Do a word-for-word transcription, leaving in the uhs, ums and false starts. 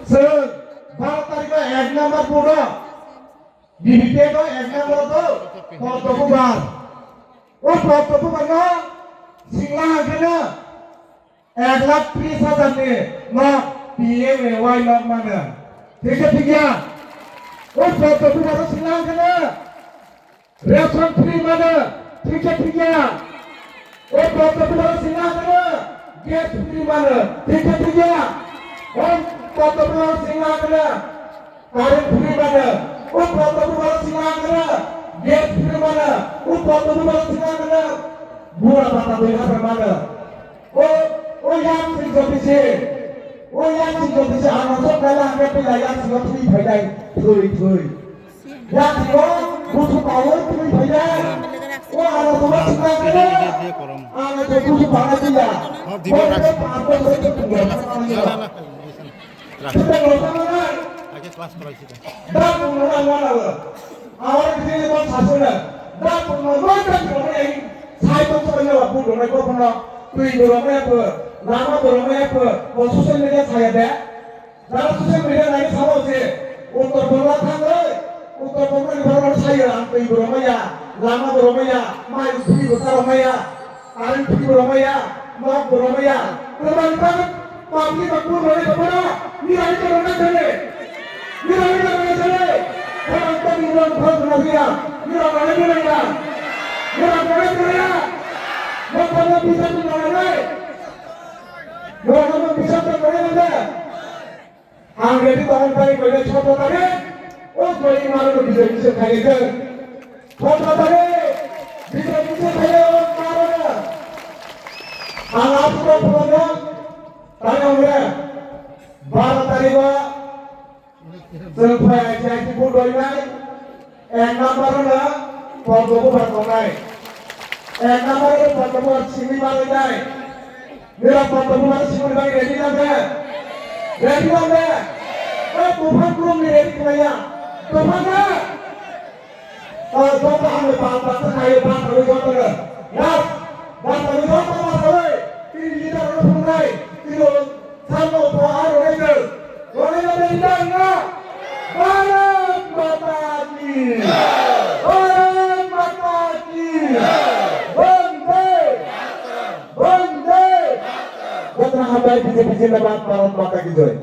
Chwng baro tarikh o ek number vote o B B P F o ek number o Poddo Bubar. O Poddo Bubar no singla hangkheno ek lakh tris hajar ni nok P M A Y nok mano. Thik khe thik ya? O Poddo Bubar no singla hangkheno ration free mano, thik khe thik ya? O Poddo Bubar singla hangkheno gas free mano, thik khe thik ya? O Poddo Bubar singla hangkheno current free mano, o Poddo Bubar singla hangkheno gas free mano, o Poddo Bubar singla hangkheno bura bata dui hajar mano. O, o yang sing jotise, o yang sing jotise ano sok kala hangkhe pila yang sing thwi phaidai, thwi, thwi. Yang sing o busu pawo thwi phaidai. O ano sok sing kala, ano sok busu pawo pila. Oh, dibe rak. Ko ano sok busu pawo pila. Ake class kolaisi da. Da pungno na wana wa. Awar kiri ko sasuna. Da pungno ko ta ko ai. Sai to to ne wa bu do ne ko pungno. Tui do ne ko. Lama do ne ko. Mo social media saya de. Da social media nai sa mo se. Uttar Bangla thang oi. Uttar Bangla ni bangla saya ang tui do ne ya. Lama do ne ya. Mai tui do sa ne ya. Current free bo romaya, nok bo romaya. Kwbangma public ba kun rwnai tongmano, mirani to rwnai sale. Mirani to rwnai sale. Khorang to ni rong khorang rwnai ya. Mirang rwnai rwnai ya. Mirang rwnai rwnai ya. Nok khorang bisa tu rwnai. Nok khorang bisa tu rwnai. Ang ready tong pai pai le chotto tare. O koi maro no bijai bijai khai je. Chotto tare. Bijai bijai khai o maro no. Ang apu ko program. Tare ongre. Baro tari ba. Chwng phai ai chai ki bu doi nai. Ek number no Poddo Bubar tongnai. Ek number no Poddo Bubar simi manwi nai. Nira Poddo Bubar simi manwi ready na de? Ready na de? O buphang klum ni ready khlaiya. Buphang na? O joto ang ba ba ta khai ba ta joto na. Last. Ba ta joto ba ta. Tini leader no phungnai. Tini Samo to aro rega. Rega rega na. Bharat Mata ki. Bharat Mata ki. Bande. Bande. Jotna hambai B J P zindabad, Bharat Mata ki joy.